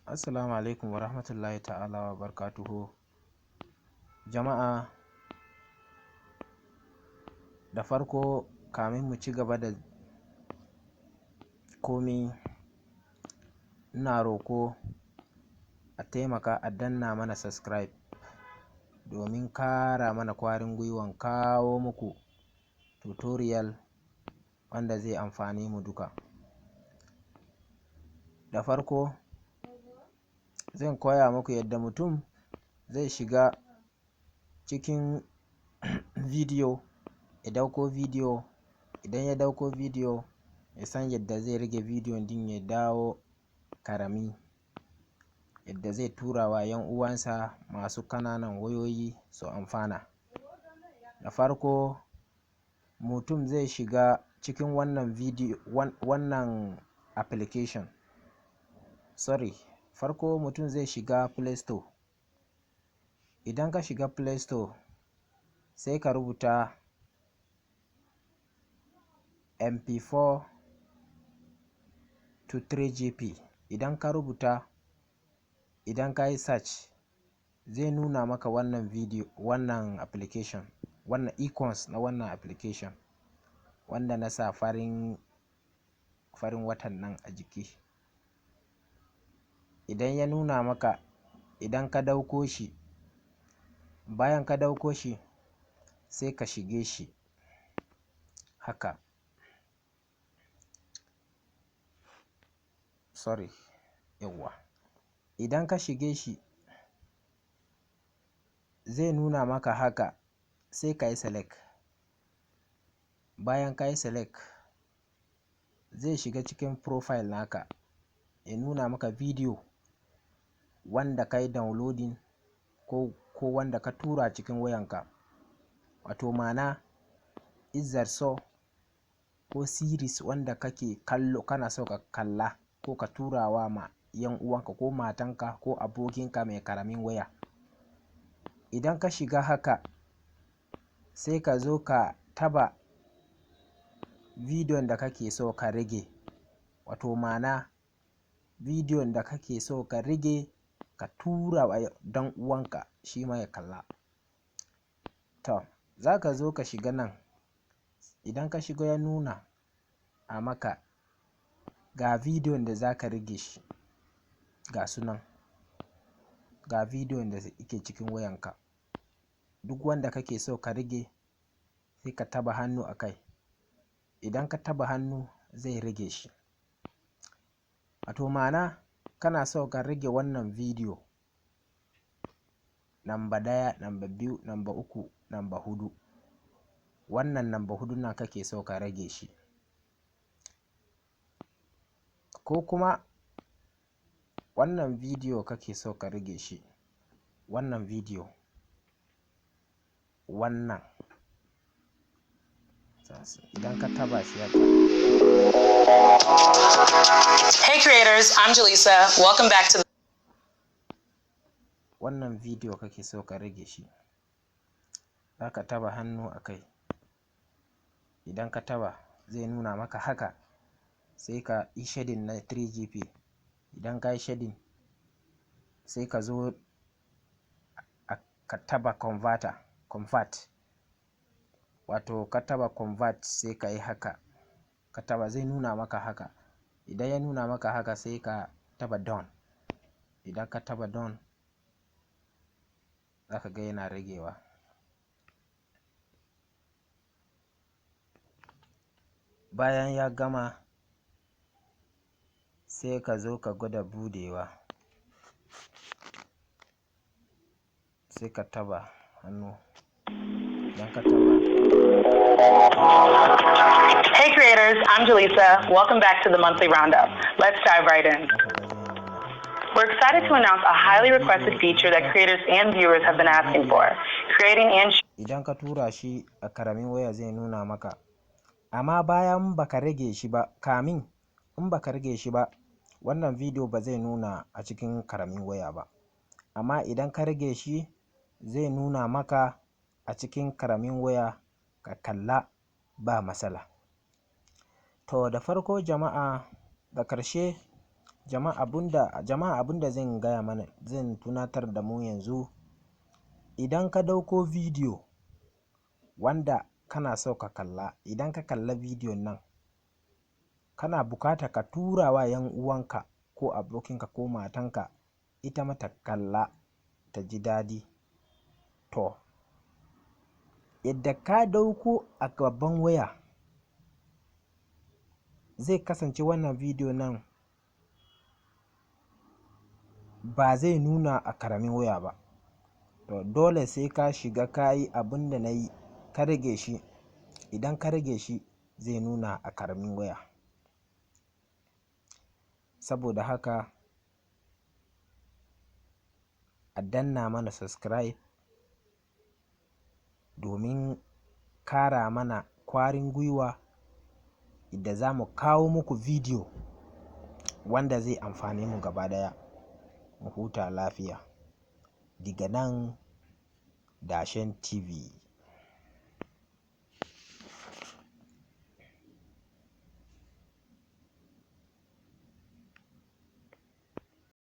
Assalamu alaikum wa rahmatullahi ta'ala wa barakatuhu. Jama'a, da farko kamin mu ci gaba da komi, ina roko a taimaka a danna mana subscribe domin kara mana kwarin gwiwan kawo muku tutorial wanda zai amfane mu duka. Da farko zan koya muku yadda mutum zai shiga cikin video ya dauko video. Idan ya dauko video, ya san yadda zai rage video din ya dawo karami, yadda zai tura wa 'yan uwansa masu kananan wayoyi su amfana. Da farko mutum zai shiga cikin wannan video, wannan application, sorry, farko mutum zai shiga Play Store. Idan ka shiga Play Store, sai ka rubuta MP4 to 3GP. Idan ka rubuta, idan ka yi search, zai nuna maka wannan video, wannan application, wannan icons na wannan application wanda na sa farin farin watan nan a jiki. Idan ya nuna maka, idan ka dauko shi, bayan ka dauko shi, sai ka shige shi haka, sorry, yawwa. Idan ka shige shi, zai nuna maka haka, sai ka yi select. Bayan ka yi select, zai shiga cikin profile naka, ya nuna maka video wanda ka yi downloading ko wanda ka tura cikin wayanka, wato ma'ana izzar so ko series wanda kake kallo, kana so ka kalla ko ka turawa ma 'yan uwanka ko matanka ko abokinka mai karamin waya. Idan ka shiga haka, sai ka zo ka taba bidiyon da kake so ka rage, wato ma'ana bidiyon da kake so ka rage ka tura wa dan uwanka shi ma ya kalla. To, za ka zo ka shiga nan. Idan ka shiga, ya nuna a maka ga bidiyon da za ka rage shi, ga su nan, ga bidiyon da yake cikin wayanka. Duk wanda kake so ka rage, sai ka taba hannu a kai. Idan ka taba hannu, zai rage shi. Wato ma'ana kana so ka rage wannan bidiyo namba 1, namba 2, namba 3, namba 4. Wannan namba 4 nan kake so ka rage shi, ko kuma wannan bidiyo kake so ka rage shi, wannan bidiyo, wannan. Idan ka taba shi haka. Hey creators, I'm Jaleesa. Welcome back to Wannan bidiyo kake so ka rage shi, za ka taba hannu a kai. Idan ka taba, zai nuna maka haka, sai ka yi shading na 3GP. Idan ka yi shading, sai ka zo ka taba converter, convert, wato ka taba convert, sai ka yi haka, ka taba, zai nuna maka haka. Idan ya nuna maka haka, sai ka taba done. Idan ka taba done, za ka ga yana ragewa. Bayan ya gama, sai ka zo ka gwada budewa, sai ka taba hannu. Idan ka taba. Hey creators, I'm Jaleesa. Welcome back to the monthly roundup. Let's dive right in. Za ka ga zai nuna. We're excited to announce a highly requested feature that creators and viewers have been asking for, creating and Idan ka tura shi a karamin waya, zai nuna maka. Amma bayan baka rage shi ba, kamin in baka rage shi ba, wannan video ba zai nuna a cikin karamin waya ba. Amma idan ka rage shi, zai nuna maka a cikin karamin waya, ka kalla ba matsala. To, da farko jama'a, da karshe Jama'a, abunda zan gaya mana, zan tunatar da mu yanzu, idan ka dauko bidiyo wanda kana so ka kalla, idan ka kalla bidiyon nan, kana bukata ka tura wa 'yan uwanka ko abokinka ko matanka, ita ma ta kalla ta ji daɗi. To, yadda ka dauko a babban waya zai kasance, wannan bidiyo nan ba zai nuna a karamin waya ba. To, dole sai ka shiga ka yi abin da na yi, ka rage shi. Idan ka rage shi, zai nuna a karamin waya. Saboda haka a danna mana subscribe domin kara mana kwarin gwiwa da za mu kawo muku bidiyo wanda zai amfane mu gaba daya. Mu huta lafiya. Daga nan Dashen TV.